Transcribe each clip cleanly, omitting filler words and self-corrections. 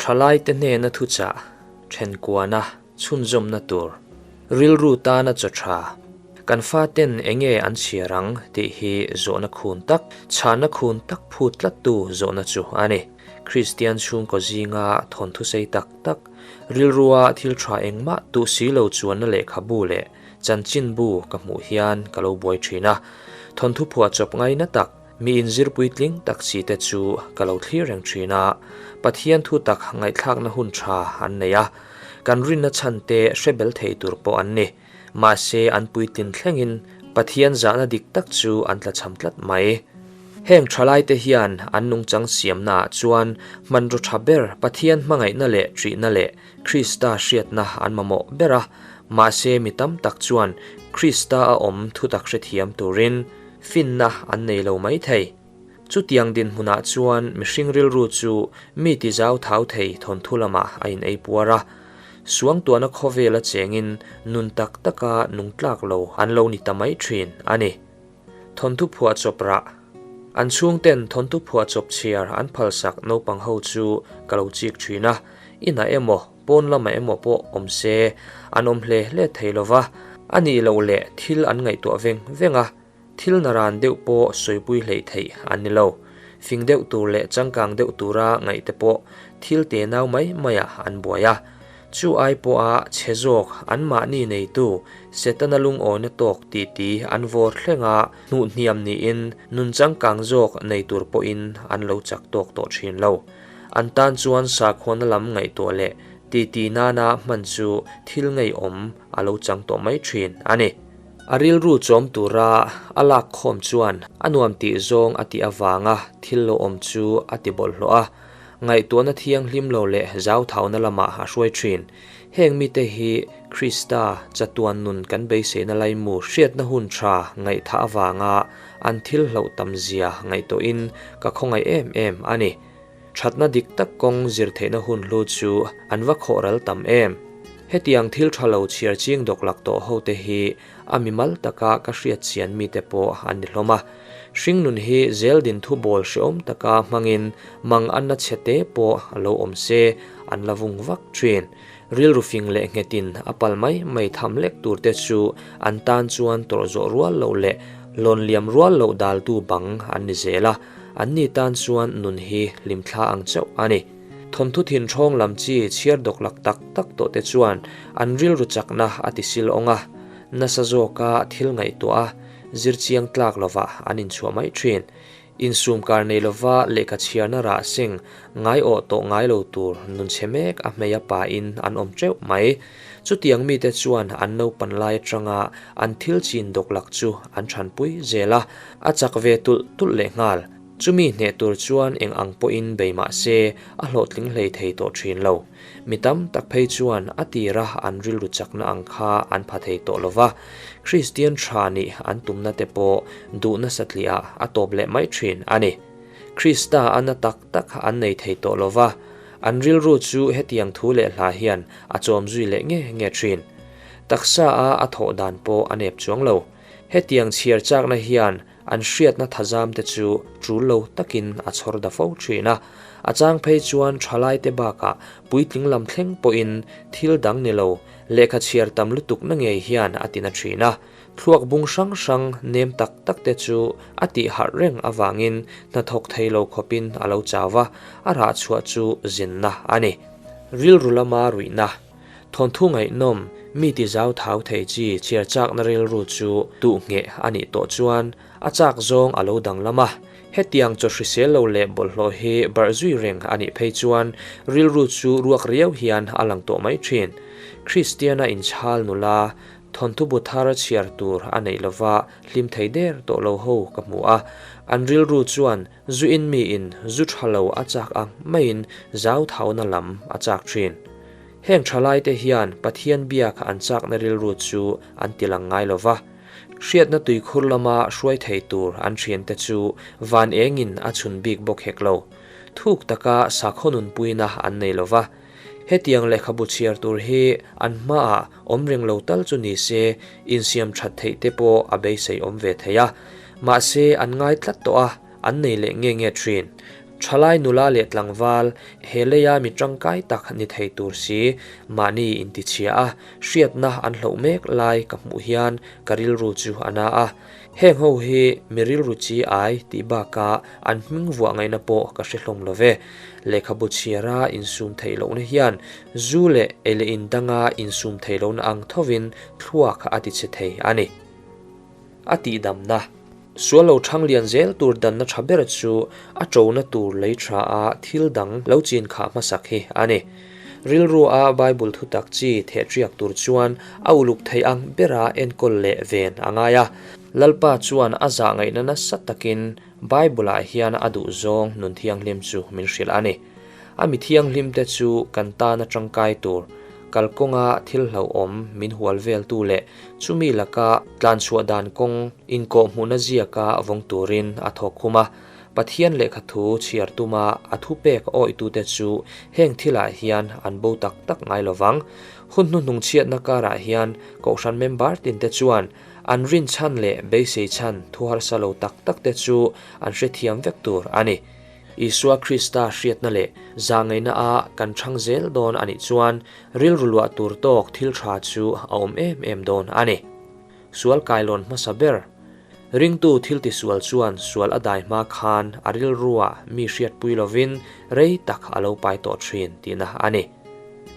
Thalaite hnena thuchah, thenkuana, chhunzawmna tur, rilru tana chaw tha, kan faten enge an chhiar ang tih hi zawhna khun tak, chhana khun tak phut tlattu zawhna chu a ni. Kristian chhungkaw zinga thawnthu sei tak tak, rilrua thil tha engmah tuh si lo chuanna lehkhabu leh chanchinbu ka hmuh hian ka lo buai thin a. Thawnthu phuahchawp ngaina tak, Mi inzir puitling tak chi te chu ka lo thlir reng thin a, Pathian thu tak ngaihthlakna hun tha an nei a, kan rinna chhan te hre bel thei tur pawh an ni. Mahse an puitlin thlengin Pathian zahna dik tak chu an tlachham tlat mai. Heng thalaite hian an nungchang siamnaah chuan hmanraw tha ber Pathian hmangaihna leh ṭihna leh Krista hriatna an mamawh ber a, mahse mi tam tak chuan Krista a awm thutak hrethiam turin Finna an nei lo mai thei. Chutiang dinhmunah chuan mihring rilru chu mi ti zau thau thei thawnthu lamah a in ei puar a. Suangtuahna khawvela chengin nun tak taka nung tlak lo an lo ni ta mai thin a ni. Thawnthu phuahchawp rah. An chhungten thawnthu phuahchawp chhiar an phalsak naupang ho chu ka lo chik thin a, inah emaw pawn lamah emaw pawh awm se an awm hle hle thei lo va, a nih loh leh thil an ngaihtuah veng veng a, thil naran deuh pawh sawipui hleih theih an ni lo. Fing deuh tur leh changkang deuh tura ngaih te pawh thil te nau mai maiah an buai a. Chu ai pawha chhe zawk anmahni neitu Setana lungawina tawk titi an vawr thleng a, hnuh hniam niin nun changkang zawk nei tur pawhin an lo chak tawk tawh thin lo. An tan chuan sakhuana lam ngaihtuah leh titi nana hman chu thil ngeiawm a lo chang tawh mai thin a ni. A rilru chawm tura a lak khawm chuan a nuam tih zawng a tih avanga thil lo awm chu a ti bawlhhlawh a, ngaihtuahna thianghlim lo leh zauthauna lamah a hruai thin. Heng mite hi Krista chatuan nun kan beiseina laimu hriatna hun tha ngaihthah avanga an thil hlauh tam zia ngaihtuahin ka khawngaih em em a ni. Thatna dik tak kawng zir theihna hun hlu chu an va khawh ral tam em. Hetiang thil tha lo chhiar ching dawk lak tawh ho te hi a mimal taka ka hriat chian mite pawh an ni hlawm a. Hringnun hi zeldin thu bawl hreawm taka hmangin mang anna chhe te pawh a lo awm se an la vung vak thin. Rilru fing leh nghetin a pal mai mai tham lek tur te chu an tan chuan tawrh zawh rual loh leh lawn liam rual loh daltu bang an ni zel a, anni tan chuan nun hi hlimthla ang chauh a ni. Thawnthu thin ṭhawng lam chi chhiar dawk lak tak tak tawh te chuan an rilru chakna a ti sil awng a, nasa zawka thil ngaihtuah a, zir chiang tlak lovah an inchhuah mai ṭhin. Insum kar nei lova lehkha chhiarna rah seng ngai awh tawh ngai lo tur nun chhe mek a hmei a pa in an awm teuh mai. Chutiang mite chuan an naupan lai atanga an thil chin dawk lak chu an thanpui zel a, a chak ve tulh tulh lehnghal. Chumi hneh tur chuan eng ang pawhin bei mah se a hlawhtling hlei thei tawh thin lo. Mi tam tak phei chuan a tira an rilru chakna ang kha an pha thei tawh lo va, Kristian tha nih an tumna te pawh duhna satliah a tawp leh mai thin a ni. Krista a na tak tak an nei thei tawh lo va, an rilru chu hetiang thu leh hla hian a chawm zui leh nge nge thin. Taksa a a thawh dan pawh a nep chuang lo. Hetiang chhiar chakna hian An hriatna thazam te chu tul lo takin a chhawr da fo thin a, a chang phei chuan thalaite bakah puitling lam thleng pawhin thil dang ni lo lehkha chhiar tam lutukna ngei hian a tina thin a. Thluak bung hrang hrang nem tak tak te chu a tih harh reng avangin hnathawk thei lo khawpin a lo chau va, a rah chhuah chu zinna a ni. Rilru lama ruihna. Thawnthu ngaihnawm, mi ti zau thau thei chi chhiar chakna rilru chu duh ngheh a nih tawh chuan a chak zawng a lo danglam a. Hetiang chaw hrisel lo leh bawlhhlawh hi barh zui reng a nih phei chuan rilru chu ruak riau hian a lang tawh mai thin. Kristiana inchhal nula thawnthu bu thar chhiar tur a neih lova hlim thei der tawh lo ho ka hmu a. An rilru chuan zu in miin zu tha lo a chak ang maiin zau thauna lam a chak thin. Heng thalaite hian Pathian biak an chakna rilru chu an ti lang ngai lo va. Hriatna tuikhur lama hruai thei tur an thiante chu van engin a chhun bik bawk hek lo. Thuk taka sakhaw nunpuina an nei lo va. Hetiang lehkhabu chhiar tur hi an hmaah awm reng lo tal chu ni se insiam that theih te pawh a beisei awm ve thei a. Mahse an ngai tlat tawh a, an nei leh nge nge thin. Thalai nula leh tlangval, he leia mi tangkai tak ni thei tur si, mahni intichhia a, hriatna an hloh mek lai ka hmuh hian ka rilru chu a na a. Heng ho hi mi rilru chi ai tih bakah an hming vuah ngaihna pawh ka hre hlawm lo ve. Lehkhabu chhiara insum theih lohna hian zu leh ei leh in danga insum theih lohna ang thovin thluak a tichhe thei a ni. A tihdamna. Sual lo thang lian zel tur danna tha ber chu a ṭona tur lei tha a thil dang lo chin khah hmasak hi a ni. Rilru a Bible thutak chi thehṭiak tur chuan a uluk thei ang bera enkawl leh ven a ngai a. Lalpa chuan a zah ngaihna nasa takin Bible-ah hian a duhzawng nun thianghlim chu min hrilh a ni. A mi thianghlimte chu kan tana tangkai tur, kalkawnga thil hlauhawm min hual veltu leh chumi laka tlanchhuah dan kawng inkawhhmuhna ziaka vawng turin a thawk khum a. Pathian lehkha thu chhiar tuma a thupek awihtute chu heng thilah hian an bo tak tak ngai lo vang. Hun hnuhnung chhiatna karah hian Kohhran member tinte chuan an rinchhan leh beisei chhan thu harsa lo tak takte chu an hrethiam vek tur a ni. Isua Krista hriatna leh zahngaihna a kan chhang zel dawn a nih chuan rilru luah tur tawk thil tha chu a awm em em dawn a ni. Sual kailawn hmasa ber. Ringtu thil tisual chuan sual a dai hma khan a rilrua mi hriatpui lovin rei tak a lo pai tawh thin tihna a ni.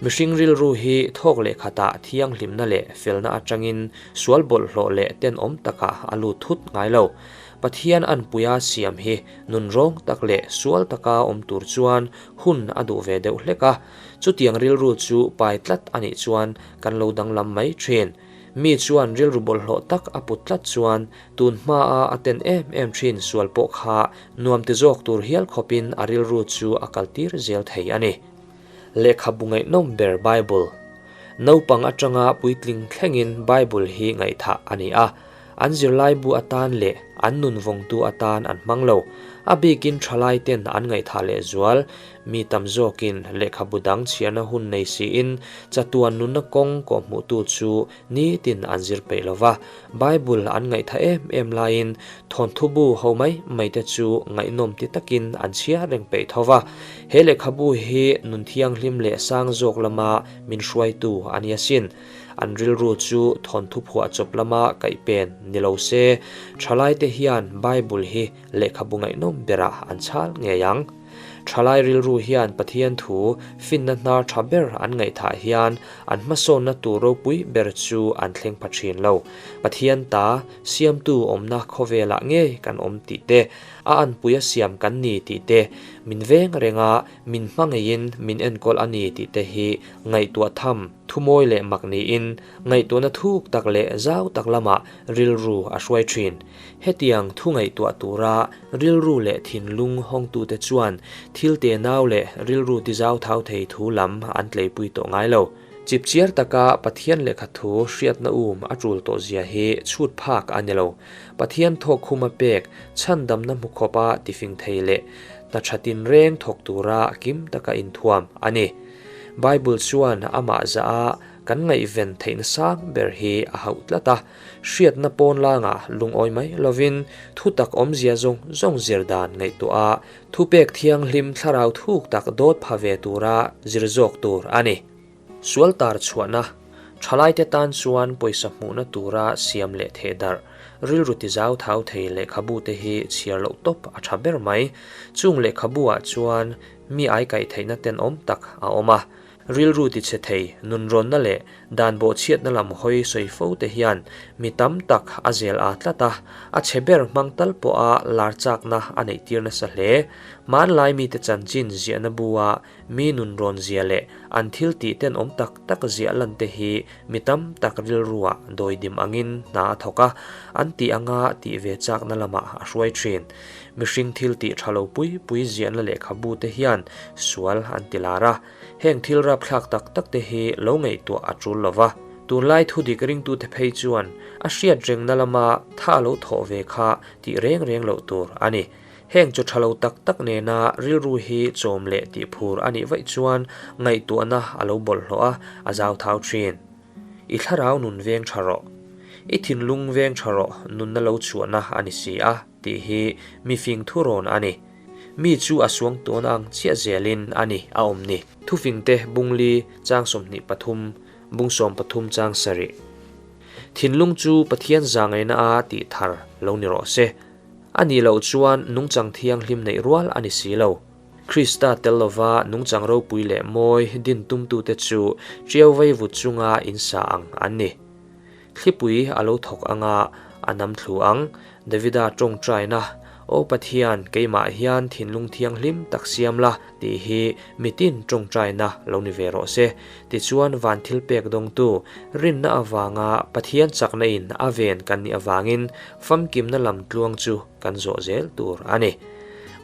Mihring rilru hi thawk leh khatah thianghlimna leh felna atangin sual bawlhhlawh leh tenawm takah a lut thut ngai lo. Pathian anpuia siam hi Nunrawng tak leh sual taka awm tur chuan hun a duh ve deuh hlek a, chutiang rilru chu pai tlat a nih chuan kan lo danglam mai thin. Mi chuan rilru bawlhhlawh tak a put tlat chuan tun hmaa a ten em em thin sual pawh kha nuam ti zawk tur hial khawpin a rilru chu a kaltir zel thei a ni. Lehkhabu ngaihnawm ber Bible. Naupang atanga puitling thlengin Bible hi ngaihthah a ni a. An zirlaibu atan leh an nun vawngtu atan an hmang lo. A bikin thalaiten an ngaihthah lehzual. Mi tam zawkin lehkhabu dang chhiarna hun nei siin chatuan nunna kawng kawhhmuhtu chu nitin an zir peih lo va. Bible an ngaihthah em em laiin thawnthubu ho mai mai te chu ngaihnawm ti takin an chhiar reng peih tho va. He lehkhabu hi nun thianghlim leh sang zawk lama min hruaitu a ni asin. An rilru chu thawnthu phuah chawp lama kaih pen ni lo se, thalaite hian Bible hi lehkhabu ngaihnawm berah an chhal ngei ang. Thalai rilru hian Pathian thu finna hnar tha ber an ngaihthah hian an hmasawnna tur ropui ber chu an thleng pha thin lo. Pathian ta siamtu awmna khawvelah ngei kan awm tih te, a anpuia siam kan ni tih te, min veng renga Min hmangeiin min enkawl a ni tih te hi ngaihtuah tham, thumawi leh mak niin ngaihtuahna thuk tak leh zau tak lamah rilru a hruai thin. Hetiang thu ngaihtuah tura rilru leh thinlung hawngtute chuan thil tenau leh rilru tizau thau thei thu lam an tleipui tawh ngai lo. Chipchiar taka Pathian lehkha thu hriatna um a tul tawh zia hi chhut phak a ni lo. Pathian thawkkhuma pek chhandamna hmu khawpa tifing thei leh hna tha tinreng thawk tura kim taka inthuam a ni. Bible chuan amah zah a kan ngaihven theihna sang ber hi a hauh tlat a, hriatna pawn langa lungawi mai lovin thutak awmzia zawng zawng zir dan ngaihtuah a, thupek thianghlim thlarau thuk tak dawt pha ve tura zir zawk tur a ni. Sual tar chhuahna, Thalaite tan chuan pawisa hmuhna tura siam leh theh darh, rilru tizau thau thei lehkhabute hi chhiar loh tawp a tha ber mai. Chung lehkhabu-ah chuan mi aikaih theihna tenawm tak a awm a. Rilru tichhe thei, nunrawnna leh dan bawhchhiatna lam hawi sawi fo te hian mi tam tak a zel a tlat a, a chhe ber hmang tal pawha lar chakna a neihtir nasa hle. Hmanlai mite chanchin ziahna bu-a Mi nunrawn zia leh an thil tih tenawm tak tak ziah lan te hi mi tam tak rilruah dawidim angin hna a thawk a, an tih anga tih ve chakna lamah a hruai thin. Mihring thil tih tha lo pui pui ziahna lehkhabu te hian sual an ti lar a, heng thil rapthlak tak tak te hi lo ngaihtuah a tul lo va. Tunlai thudik ringtute phei chuan a hriat rengna lama tha lo thawh ve kha tih reng reng loh tur a ni. Heng chu tha lo tak tak nena rilru hi chawm leh tih phur a nih vaih chuan ngaihtuahna a lo bawlhhlawh a, a zau thau thin. I thlarau nun veng tha rawh. I thinlung veng tha rawh nunna lo chhuahna a ni si a, tih hi mifing thurawn a ni. Mi chu a suangtuahna ang chiah zelin a ni a awm ni. Thufingte bungli chang 23, bung 13 chang sarih. Thinlung chu Pathian zangaihna a tih thar lo ni rawh se. A nih loh chuan nungchang thianghlim neih rual a ni si lo. Krista tel lova nungchang ropui leh mawi din tumtute chu ṭiau vei vut chunga insa ang an ni. Thlipui a lo thawk anga a nam thlu ang. Davida tawngtaina, Aw Pathian, keimah hian thinlung thianghlim tak siam la, tih hi mitin tawngtaina lo ni ve rawh se. Tichuan van thil pek dawngtu, rinna avanga Pathian chakna in a ven kan nih avangin famkimna lam tluang chu kan zawh zel tur a ni.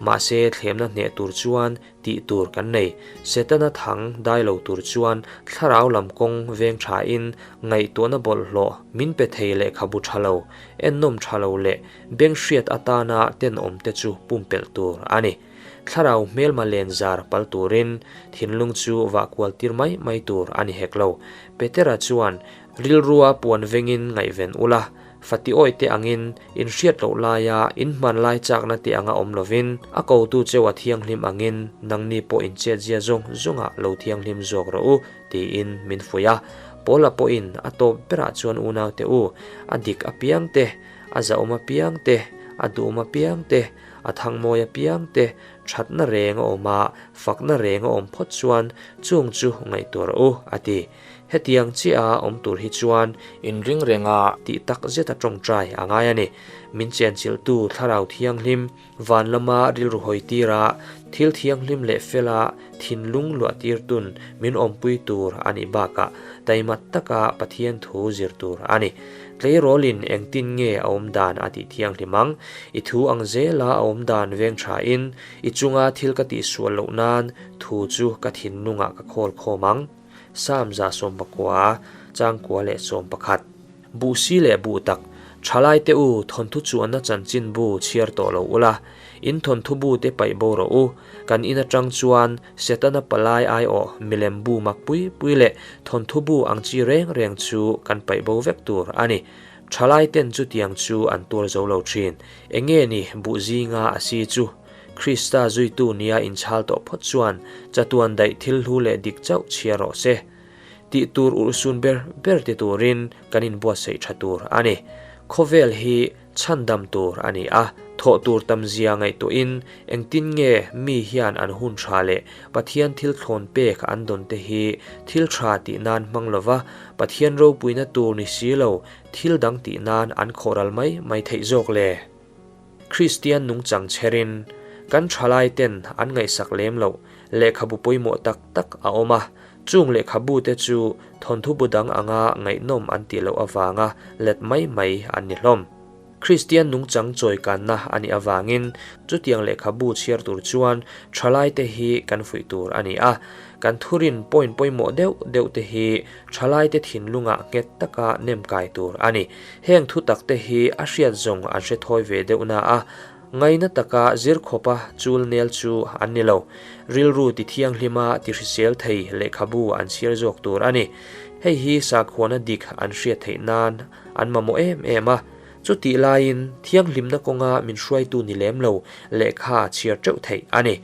Mahse thlemna hneh tur chuan tih tur kan nei. Setana thang dai lo tur chuan thlarau lam kawng veng thain ngaihtuahna bawlhhlawh min pe thei lehkhabu tha lo, ennawm tha lo leh beng hriat atana tenawm te chu pumpelh tur a ni. Thlarau hmelma len zar pal turin thinlung chu vah kual tir mai mai tur a ni hek lo. Petera chuan rilrua puan vengin ngaihven ula, Fati awih te angin, in hriat loh laia in hman lai chakna te anga awm lovin, a kotu cheu a thianghlim angin nangni pawh in chetzia zawng zawngah lo thianghlim zawk rawh u, tiin min fuih a. Paula pawhin a tawp berah chuan unaute u, a dik apiang te, a zahawm apiang te, a duhawm apiang te, a thangmawi apiang te, thatna reng a awm a, fakna reng a awm phawt chuan chung chu ngaihtuah rawh u, a ti. Hetiang chiah a awm tur hi chuan inring renga tih tak zeta tawngtai a ngai a ni. Min chenchilhtu Thlarau Thianghlim van lama rilru hawi tira thil thianghlim leh fela thinlung luah tirtun min awmpui tur a nih bakah taima taka Pathian thu zir tur a ni. Tleirawlin engtin nge a awm dan a tih thianghlim ang? I thu ang zela a awm dan veng thain i chunga thil ka tihsual loh nan thu chu ka thinlungah ka khawl khawm ang. Sam 119, changkua leh 11. Buh si leh buh tak, thalai te u thawnthu chuanna chanchin bu chhiar tawh lo ula, in thawnthu bu te paih bo rawh u, kan in atang chuan Setana palai aiawh milem bu mak pui pui leh thawnthu bu ang chi reng reng chu kan paih bo vek tur a ni. Thalai ten chutiang chu an tuar zo lo thin. Enge ni buh zinga a si chu? Krista zuitu nia inchhal tawh phawt chuan chatuan daih thil hlu leh dik chauh chhia rawh se. Tih tur urhsun ber ber ti turin kan inbuatsaih tha tur a ni. Khawvel hi chhandam tur a ni a, thawh tur tamzia ngaihtuahin engtin nge mi hian an hun tha leh Pathian thil thlawn pek an dawn te hi thil tha tih nan hmang lova Pathian ropuina tur ni si lo thil dang tih nan an khawhral mai mai theih zawk le? Kristian nungchang chherin kan thalaiten an ngaihsak lem loh lehkhabu pawimawh tak tak a awm a, chung lehkhabute chu thawnthu bu dang anga ngaihnawm an tih loh avanga let mai mai an ni hlawm. Kristian nungchang chawikanna a nih avangin chutiang lehkhabu chhiar tur chuan thalaite hi kan fuih tur a ni a, kan thurin point pawimawh deuh deuh te hi thalaite thinlungah nghet taka nem kai tur a ni. Heng thu tak te hi a hriat zawng an hre thawi ve deuh na a, ngaina taka zir khawpa chul nel chu an ni lo. Rilru ti thianghlima ti hrisel thei lehkhabu an chhiar zawk tur a ni. Hei hi sakhuana dik an hriat theih nan an mamawh em em a. Chutih laiin thianghlimna kawnga min hruaitu ni lem lo lehkha chhiar teuh theih a ni.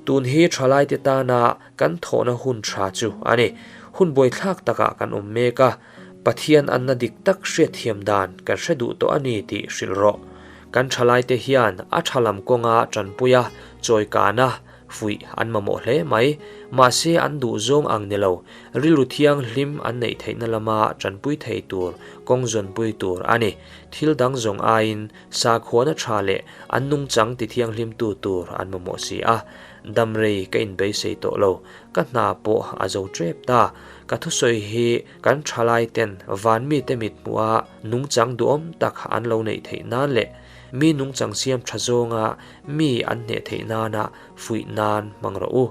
Tun hi thalaite tana kan thawhna hun tha chu a ni. Hun buaithlak takah kan awm mek a. Pathian anna dik tak hriatthiam dan kan hre duh tawh a ni tih hrilh rawh. Kan thalaite hian a tha lam kawnga tanpui a, chawikana fuih an mamawh hle mai. Mahse an duh zawng ang ni lo, rilru thianghlim an neih theihna lama tanpui thei tur kawng zawnpui tur a ni. Thil dang zawng aiin sakhuana tha leh an nungchang ti thianghlimtu tur an mamawh si a. Damrei ka inbeisei tawh lo, ka hna pawh a zo tep ta. Ka thusawi hi kan thalai ten van mite mit hmuha nungchang duhawm tak an lo neih theih nan leh mi nungchang siam tha zawnga mi an hneh theih nana fuih nan hmang rawh u.